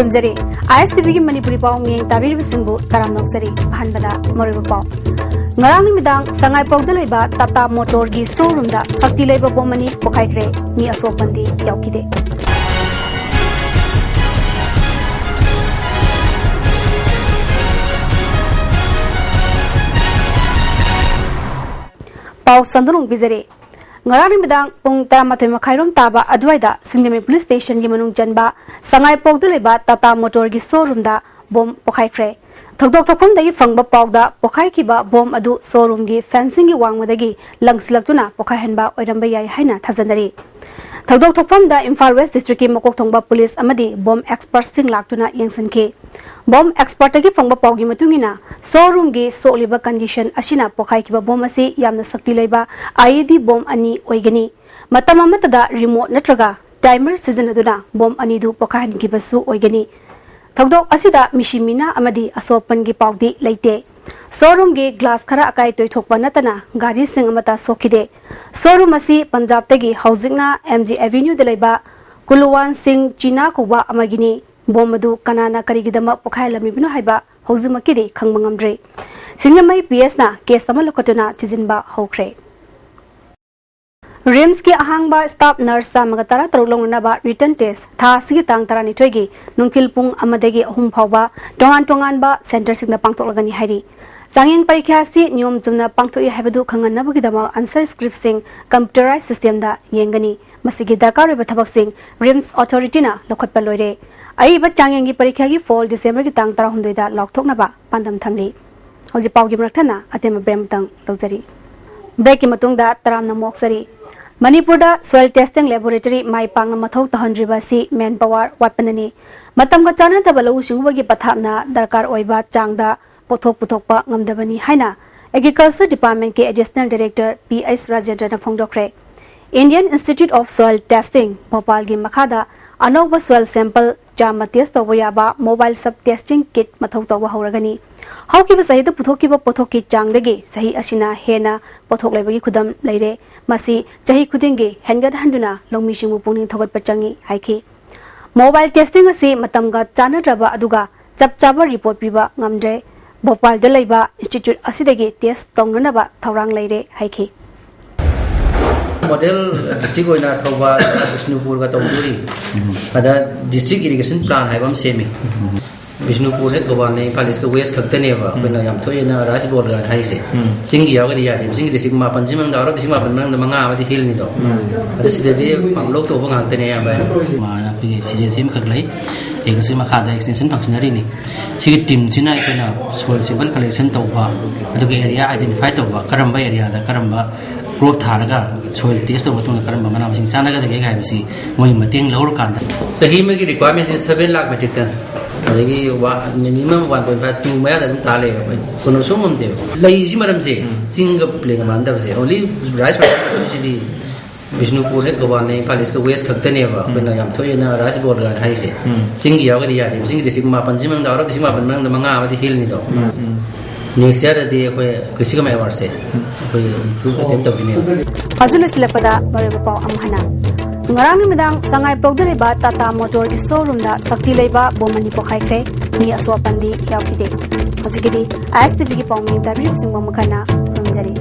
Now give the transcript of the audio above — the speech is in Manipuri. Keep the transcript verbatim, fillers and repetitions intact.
ꯈꯨꯔꯨꯝꯖꯔꯤ꯫ ꯑꯥꯏ ꯑꯦꯁ ꯇꯤ ꯚꯤꯒꯤ ꯃꯅꯤꯄꯨꯔꯤ ꯄꯥꯎ ꯃꯤꯠꯌꯦꯡ ꯇꯥꯕꯤꯔꯤꯕꯁꯤꯡꯕꯨ ꯇꯔꯥꯝꯅ ꯑꯣꯛꯆꯔꯤ꯫ ꯑꯍꯥꯟꯕꯗ ꯃꯔꯨꯑꯣꯏꯕ ꯄꯥꯎ꯫ ꯉꯔꯥꯡ ꯅꯨꯃꯤꯗꯥꯡ ꯁꯉꯥꯏꯄꯧꯗ ꯂꯩꯕ ꯇꯥꯇꯥ ꯃꯣꯇꯣꯔꯒꯤ ꯁꯣꯔꯨꯝꯗ ꯁꯛꯇꯤ ꯂꯩꯕ ꯕꯣꯝ ꯑꯅꯤ ꯄꯣꯈꯥꯏꯈ꯭ꯔꯦ꯫ ꯃꯤ ꯑꯁꯣꯛ ꯑꯄꯟꯗꯤ ꯌꯥꯎꯈꯤꯗꯦ꯫ ꯄꯥꯎ ꯁꯟꯗꯣꯛꯅ ꯄꯤꯖꯔꯤ꯫ ꯉꯔꯥꯡ ꯅꯨꯃꯤꯗꯥꯡ ꯄꯨꯡ ꯇꯔꯥꯃꯥꯊꯣꯏ ꯃꯈꯥꯏꯔꯣꯝ ꯇꯥꯕ ꯑꯗꯨꯋꯥꯏꯗ ꯁꯤꯡꯖꯃꯩ ꯄꯨꯂꯤꯁ ꯁ꯭ꯇꯦꯁꯟꯒꯤ ꯃꯅꯨꯡ ꯆꯟꯕ ꯁꯉꯥꯏꯄꯧꯗ ꯂꯩꯕ ꯇꯥꯇꯥ ꯃꯣꯇꯣꯔꯒꯤ ꯁꯣꯔꯨꯝꯗ ꯕꯣꯝ ꯄꯣꯈꯥꯏꯈ꯭ꯔꯦ꯫ ꯊꯧꯗꯣꯛ ꯊꯣꯛꯐꯝꯗꯒꯤ ꯐꯪꯕ ꯄꯥꯎꯗ ꯄꯣꯈꯥꯏꯈꯤꯕ ꯕꯣꯝ ꯑꯗꯨ ꯁꯣꯔꯨꯝꯒꯤ ꯐꯦꯟꯁꯤꯡꯒꯤ ꯋꯥꯡꯃꯗꯒꯤ ꯂꯪꯁꯤꯜꯂꯛꯇꯨꯅ ꯄꯣꯈꯥꯏꯍꯟꯕ ꯑꯣꯏꯔꯝꯕ ꯌꯥꯏ ꯍꯥꯏꯅ ꯊꯥꯖꯅꯔꯤ꯫ ꯊꯧꯗꯣꯛ ꯊꯣꯛꯐꯝꯗ ꯏꯝꯐꯥꯜ ꯋꯦꯁ ꯗꯤꯁꯇ꯭ꯔꯤꯛꯀꯤ ꯃꯀꯣꯛ ꯊꯣꯡꯕ ꯄꯨꯂꯤꯁ ꯑꯃꯗꯤ ꯕꯣꯝ ꯑꯦꯛꯁꯄꯔꯠꯁꯤꯡ ꯂꯥꯛꯇꯨꯅ ꯌꯦꯡꯁꯤꯟꯈꯤ꯫ ꯕꯣꯝ ꯑꯦꯛꯁꯄꯔꯠꯇꯒꯤ ꯐꯪꯕ ꯄꯥꯎꯒꯤ ꯃꯇꯨꯡ ꯏꯟꯅ, ꯁꯣꯔꯨꯝꯒꯤ ꯁꯣꯛꯂꯤꯕ ꯀꯟꯗꯤꯁꯟ ꯑꯁꯤꯅ ꯄꯣꯈꯥꯏꯈꯤꯕ ꯕꯣꯝ ꯑꯁꯤ ꯌꯥꯝꯅ ꯁꯛꯇꯤ ꯂꯩꯕ ꯑꯥꯏ ꯏ ꯗꯤ ꯕꯣꯝ ꯑꯅꯤ ꯑꯣꯏꯒꯅꯤ꯫ ꯃꯇꯝ ꯑꯃꯠꯇꯗ ꯔꯤꯃꯣꯠ ꯅꯠꯇ꯭ꯔꯒ ꯇꯥꯏꯃꯔ ꯁꯤꯖꯤꯟꯅꯗꯨꯅ ꯕꯣꯝ ꯑꯅꯤꯗꯨ ꯄꯣꯈꯥꯏꯍꯟꯈꯤꯕꯁꯨ ꯑꯣꯏꯒꯅꯤ꯫ ꯊꯧꯗꯣꯛ ꯑꯁꯤꯗ ꯃꯤꯁꯤ ꯃꯤꯅꯥ ꯑꯃꯗꯤ ꯑꯁꯣꯛ ꯑꯄꯟꯒꯤ ꯄꯥꯎꯗꯤ ꯂꯩꯇꯦ꯫ ꯁꯣꯔꯨꯝꯒꯤ ꯒ꯭ꯂꯥꯁ ꯈꯔ ꯑꯀꯥꯏ ꯇꯣꯏꯊꯣꯛꯄ ꯅꯠꯇꯅ ꯒꯥꯔꯤꯁꯤꯡ ꯑꯃꯠꯇ ꯁꯣꯛꯈꯤꯗꯦ꯫ ꯁꯣꯔꯨꯝ ꯑꯁꯤ ꯄꯟꯖꯥꯕꯇꯒꯤ ꯍꯧꯖꯤꯛꯅ ꯑꯦꯝ ꯖꯤ ꯑꯦꯚꯦꯅ꯭ꯌꯨꯗ ꯂꯩꯕ ꯀꯨꯂꯨꯋꯥꯟ ꯁꯤꯡ ꯆꯤꯅꯥ ꯀꯧꯕ ꯑꯃꯒꯤꯅꯤ꯫ ꯕꯣꯝ ꯑꯗꯨ ꯀꯅꯥꯅ ꯀꯔꯤꯒꯤꯗꯃꯛ ꯄꯣꯈꯥꯏꯍꯜꯂꯝꯃꯤꯕꯅꯣ ꯍꯥꯏꯕ ꯍꯧꯖꯤꯛꯃꯛꯀꯤꯗꯤ ꯈꯪꯕ ꯉꯝꯗ꯭ꯔꯤ꯫ ꯁꯤꯡꯖꯃꯩ ꯄꯤ ꯑꯦꯁꯅ ꯀꯦꯁ ꯑꯃ ꯂꯧꯈꯠꯇꯨꯅ ꯊꯤꯖꯤꯟꯕ ꯍꯧꯈ꯭ꯔꯦ꯫ ꯔꯤꯝꯁꯀꯤ ꯑꯍꯥꯡꯕ ꯁ꯭ꯇꯥꯐ ꯅꯔꯁ ꯆꯥꯝꯃꯒ ꯇꯔꯥꯇꯔꯨꯛ ꯂꯧꯅꯅꯕ ꯔꯤꯇꯟ ꯇꯦꯁ ꯊꯥ ꯑꯁꯤꯒꯤ ꯇꯥꯡ ꯇꯔꯥꯅꯤꯊꯣꯏꯒꯤ ꯅꯨꯡꯊꯤꯜ ꯄꯨꯡ ꯑꯃꯗꯒꯤ ꯑꯍꯨꯝ ꯐꯥꯎꯕ ꯇꯣꯉꯥꯟ ꯇꯣꯉꯥꯟꯕ ꯁꯦꯟꯇꯔꯁꯤꯡꯗ ꯄꯥꯡꯊꯣꯛꯂꯒꯅꯤ ꯍꯥꯏꯔꯤ꯫ ꯆꯥꯡꯌꯦꯡ ꯄꯔꯤꯈ꯭ꯌꯥ ꯑꯁꯤ ꯅꯤꯌꯣꯝ ꯆꯨꯝꯅ ꯄꯥꯡꯊꯣꯛꯏ ꯍꯥꯏꯕꯗꯨ ꯈꯪꯍꯟꯅꯕꯒꯤꯗꯃꯛ ꯑꯟꯁꯔ ꯁ꯭ꯀ꯭ꯔꯤꯞꯁꯤꯡ ꯀꯝꯄ꯭ꯌꯨꯇꯔꯥꯏꯖ ꯁꯤꯁꯇꯦꯝꯗ ꯌꯦꯡꯒꯅꯤ꯫ ꯃꯁꯤꯒꯤ ꯗꯔꯀꯥꯔ ꯑꯣꯏꯕ ꯊꯕꯛꯁꯤꯡ ꯔꯤꯝꯁ ꯑꯣꯊꯣꯔꯤꯇꯤꯅ ꯂꯧꯈꯠꯄ ꯂꯣꯏꯔꯦ꯫ ꯑꯏꯕ ꯆꯥꯡꯌꯦꯡꯒꯤ ꯄꯔꯤꯈ꯭ꯌꯥꯒꯤ ꯐꯣꯜ ꯗꯤꯁꯦꯝꯕꯔꯒꯤ ꯇꯥꯡ ꯇꯔꯥꯍꯨꯝꯗꯣꯏꯗ ꯂꯥꯎꯊꯣꯛꯅꯕ ꯄꯥꯟꯗꯝ ꯊꯝꯂꯤ꯫ ꯍꯧꯖꯤꯛ ꯄꯥꯎꯒꯤ ꯃꯔꯛ ꯊꯠꯅ ꯑꯇꯦꯟꯕ ꯕ꯭ꯔꯦꯛ ꯑꯃꯇꯪ ꯂꯧꯖꯔꯤ꯫ ꯕ꯭ꯔꯦꯛꯀꯤ ꯃꯇꯨꯡꯗ ꯇꯔꯥꯝꯅ ꯃꯣꯛꯆꯔꯤ꯫ ꯃꯅꯤꯄꯨꯔꯗ soil testing laboratory ꯃꯥꯏ ꯄꯥꯛꯅ ꯃꯊꯧ ꯇꯧꯍꯟꯗ꯭ꯔꯤꯕ ꯑꯁꯤ manpower ꯋꯥꯠꯄꯅꯅꯤ꯫ ꯃꯇꯝꯒ ꯆꯥꯟꯅꯗꯕ ꯂꯧꯎ ꯁꯤꯡꯎꯕꯒꯤ ꯄꯊꯥꯞꯅ ꯗꯔꯀꯥꯔ ꯑꯣꯏꯕ ꯆꯥꯡꯗ ꯄꯣꯠꯊꯣꯛ ꯄꯨꯊꯣꯛꯄ ꯉꯝꯗꯕꯅꯤ ꯍꯥꯏꯅ Agriculture Departmentꯀꯤ Additional Director ꯄꯤ ꯑꯩꯆ ꯔꯥꯖꯦꯟꯗ꯭ꯔꯅ ꯐꯣꯡꯗꯣꯛꯈ꯭ꯔꯦ꯫ Indian Institute of Soil Testing, ꯚꯣꯄꯥꯜꯒꯤ ꯃꯈꯥꯗ ꯑꯅꯧꯕ soil sample ꯆꯥꯝꯃ test ꯇꯧꯕ ꯌꯥꯕ mobile sub testing kit ꯃꯊꯧ ꯇꯧꯕ ꯍꯧꯔꯒꯅꯤ꯫ ꯍꯧꯈꯤꯕ ꯆꯍꯤꯗ ꯄꯨꯊꯣꯛꯈꯤꯕ ꯄꯣꯠꯊꯣꯛꯀꯤ ꯆꯥꯡꯗꯒꯤ ꯆꯍꯤ ꯑꯁꯤꯅ ꯍꯦꯟꯅ ꯄꯣꯠꯊꯣꯛ ꯂꯩꯕꯒꯤ ꯈꯨꯗꯝ ꯂꯩꯔꯦ꯫ ꯃꯁꯤ ꯆꯍꯤ ꯈꯨꯗꯤꯡꯒꯤ ꯍꯦꯟꯒꯠꯍꯟꯗꯨꯅ ꯂꯧꯃꯤꯁꯤꯡꯕꯨ ꯄꯨꯛꯅꯤꯡ ꯊꯧꯒꯠꯄ ꯆꯪꯏ ꯍꯥꯏꯈꯤ꯫ ꯃꯣꯕꯥꯏꯜ ꯇꯦꯁꯇꯤꯡ ꯑꯁꯤ ꯃꯇꯝꯒ ꯆꯥꯟꯅꯗ꯭ꯔꯕ ꯑꯗꯨꯒ ꯆꯞ ꯆꯥꯕ ꯔꯤꯄꯣꯔꯠ ꯄꯤꯕ ꯉꯝꯗ꯭ꯔꯦ꯫ ꯚꯣꯄꯥꯜꯗ ꯂꯩꯕ ꯏꯟꯁꯇꯤꯇ꯭ꯌꯨꯠ ꯑꯁꯤꯗꯒꯤ ꯇꯦꯁ ꯇꯧꯅꯅꯕ ꯊꯧꯔꯥꯡ ꯂꯩꯔꯦ ꯍꯥꯏꯈꯤ꯫ ꯃꯣꯗꯦꯜ ꯗꯤꯁꯇ꯭ꯔꯤꯛ ꯑꯣꯏꯅ ꯊꯧꯕꯥꯜ, ꯕꯤꯁꯅꯨꯄꯨꯔꯒ ꯇꯧꯗꯣꯔꯤ꯫ ꯑꯗ ꯗꯤꯁꯇ꯭ꯔꯤꯛ ꯏꯔꯤꯒꯦꯁꯟ ꯄ꯭ꯂꯥꯟ ꯍꯥꯏꯕ ꯑꯃ ꯁꯦꯝꯃꯤ꯫ ꯕꯤꯁꯅꯨꯄꯨꯔꯅꯦ, ꯊꯧꯕꯥꯜꯅꯦ, ꯏꯝꯐꯥꯜ ꯏꯁꯀ ꯋꯦꯁ ꯈꯛꯇꯅꯦꯕ ꯑꯩꯈꯣꯏꯅ ꯌꯥꯝ ꯊꯣꯛꯑꯦꯅ ꯔꯥꯏꯁ ꯕꯣꯜꯒ ꯍꯥꯏꯁꯦ꯫ ꯎꯝ꯫ ꯆꯤꯡꯒꯤ ꯌꯥꯎꯔꯒꯗꯤ ꯌꯥꯗꯦ꯫ ꯆꯤꯡꯒꯤ ꯗꯤꯁꯇ꯭ꯔꯤꯛ ꯃꯥꯄꯟꯁꯤ ꯃꯅꯨꯡꯗ, ꯑꯥꯎꯠ ꯑꯣꯐ ꯗꯤꯁꯇ꯭ꯔꯤꯛ ꯃꯥꯄꯟ ꯃꯅꯨꯡꯗ ꯃꯉꯥ ꯑꯃꯗꯤ ꯍꯤꯜꯅꯤꯗꯣ꯫ ꯎꯝ꯫ ꯑꯗ ꯁꯤꯗꯗꯤ ꯄꯥꯡꯂꯧ ꯇꯧꯕ ꯉꯥꯛꯇꯅꯦ ꯑꯌꯥꯝꯕ꯫ ꯃꯥꯅ ꯑꯩꯈꯣꯏꯒꯤ ꯑꯦꯖꯦꯟꯁꯤ ꯑꯃꯈꯛ ꯂꯩ꯫ ꯑꯦꯖꯦꯟꯁꯤ ꯃꯈꯥꯗ ꯑꯦꯛꯁꯇꯦꯟꯁꯟ ꯐꯪꯁꯅꯔꯤꯅꯤ꯫ ꯁꯤꯒꯤ ꯇꯤꯝꯁꯤꯅ ꯑꯩꯈꯣꯏꯅ ꯁꯣꯏꯜ ꯁꯦꯝꯄꯜ ꯀꯂꯦꯛꯁꯟ ꯇꯧꯕ, ꯑꯗꯨꯒ ꯑꯦꯔꯤꯌꯥ ꯑꯥꯏꯗꯦꯟꯇꯤꯐꯥꯏ ꯇꯧꯕ, ꯀꯔꯝꯕ ꯑꯦꯔꯤꯌꯥꯗ ꯀꯔꯝꯕ ꯀ꯭ꯔꯣꯞ ꯊꯥꯔꯒ ꯁꯣꯏꯜ ꯇꯦꯁ ꯇꯧꯕ ꯃꯇꯨꯡꯗ ꯀꯔꯝꯕ ꯃꯅꯥ ꯃꯁꯤꯡ ꯆꯥꯟꯅꯒꯗꯒꯦ ꯍꯥꯏꯕꯁꯤ ꯃꯣꯏꯒꯤ ꯃꯇꯦꯡ ꯂꯧꯔꯀꯥꯟꯗ꯫ ꯆꯍꯤ ꯑꯃꯒꯤ ꯔꯤꯀ꯭ꯋꯥꯏꯔꯃꯦꯟꯁꯤ ꯁꯚꯦꯟ ꯂꯥꯈ ꯃꯦꯇ꯭ꯔꯤꯛ ꯇꯟ, ꯑꯗꯒꯤ ꯋꯥ-, minimum one point five two ꯃꯌꯥꯗ ꯑꯗꯨꯝ ꯇꯥ ꯂꯩꯌꯦꯕ ꯑꯩꯈꯣꯏ꯫ ꯀꯩꯅꯣ ꯁꯨꯝ ꯉꯝꯗꯦꯕ꯫ ꯂꯩꯁꯤ ꯃꯔꯝꯁꯦ ꯎꯝ꯫ ꯆꯤꯡꯒ ꯄ꯭ꯂꯦꯟꯒ ꯃꯥꯟꯅꯗꯕꯁꯦ꯫ ꯑꯣꯟꯂꯤ ꯔꯥꯏꯁ ꯐꯥꯔꯃꯔꯁꯤꯗꯤ ꯕꯤꯁꯅꯨꯄꯨꯔꯅꯦ, ꯊꯧꯕꯥꯜꯅꯦ, ꯏꯝꯐꯥꯜ ꯏꯁꯀ ꯋꯦꯁ ꯈꯛꯇꯅꯦꯕ ꯑꯩꯈꯣꯏꯅ ꯎꯝ꯫ ꯌꯥꯝ ꯊꯣꯛꯑꯦꯅ ꯔꯥꯏꯁ ꯕꯣꯜꯒ ꯍꯥꯏꯁꯦ꯫ ꯎꯝ꯫ ꯆꯤꯡꯒꯤ ꯌꯥꯎꯔꯒꯗꯤ ꯌꯥꯗꯦꯕ꯫ ꯆꯤꯡꯒꯤ ꯗꯤꯁꯇ꯭ꯔꯤꯛ ꯃꯥꯄꯟꯁꯤ ꯃꯅꯨꯡꯗ, ꯑꯥꯎꯠ ꯑꯣꯐ ꯗꯤꯁꯇ꯭ꯔꯤꯛ ꯃꯥꯄꯟ ꯃꯅꯨꯡꯗ ꯃꯉꯥ ꯑꯃꯗꯤ ꯍꯤꯜꯅꯤꯗꯣ꯫ ꯎꯝ꯫ ꯎꯝ꯫ ꯅꯦꯛꯁ ꯏꯌꯥꯔꯗꯗꯤ ꯑꯩꯈꯣꯏ ꯀ꯭ꯔꯤꯁꯤꯒꯝ ꯑꯦꯋꯥꯔꯗꯁꯦ ꯑꯩꯈꯣꯏ ꯑꯗꯨꯝ ꯑꯦꯇꯦꯝ ꯇꯧꯈꯤꯅꯦꯕ꯫ ꯍꯧꯖꯤꯛ ꯂꯣꯏꯁꯤꯜꯂꯛꯄꯗ ꯃꯔꯨꯑꯣꯏꯕ ꯄꯥꯎ ꯑꯃꯨꯛ ꯍꯟꯅ꯫ ꯉꯔꯥꯡ ꯅꯨꯃꯤꯗꯥꯡ ꯁꯉꯥꯏꯄ꯭ꯔꯧꯗ ꯂꯩꯕ ꯇꯥꯇꯥ ꯃꯣꯇꯣꯔꯒꯤ ꯁꯣꯔꯨꯝꯗ ꯁꯛꯇꯤ ꯂꯩꯕ ꯕꯣꯝ ꯑꯅꯤ ꯄꯣꯈꯥꯏꯈ꯭ꯔꯦ꯫ ꯃꯤ ꯑꯁꯣꯛ ꯑꯄꯟꯗꯤ ꯌꯥꯎꯈꯤꯗꯦ꯫ ꯍꯧꯖꯤꯛꯀꯤꯗꯤ ꯑꯥꯏ ꯑꯦꯁ ꯇꯤ ꯚꯤꯒꯤ ꯄꯥꯎꯃꯤ ꯗꯥꯕꯤꯔ ꯆꯤꯡꯕ ꯃꯈꯜꯅ ꯈꯨꯔꯨꯝꯖꯔꯤ꯫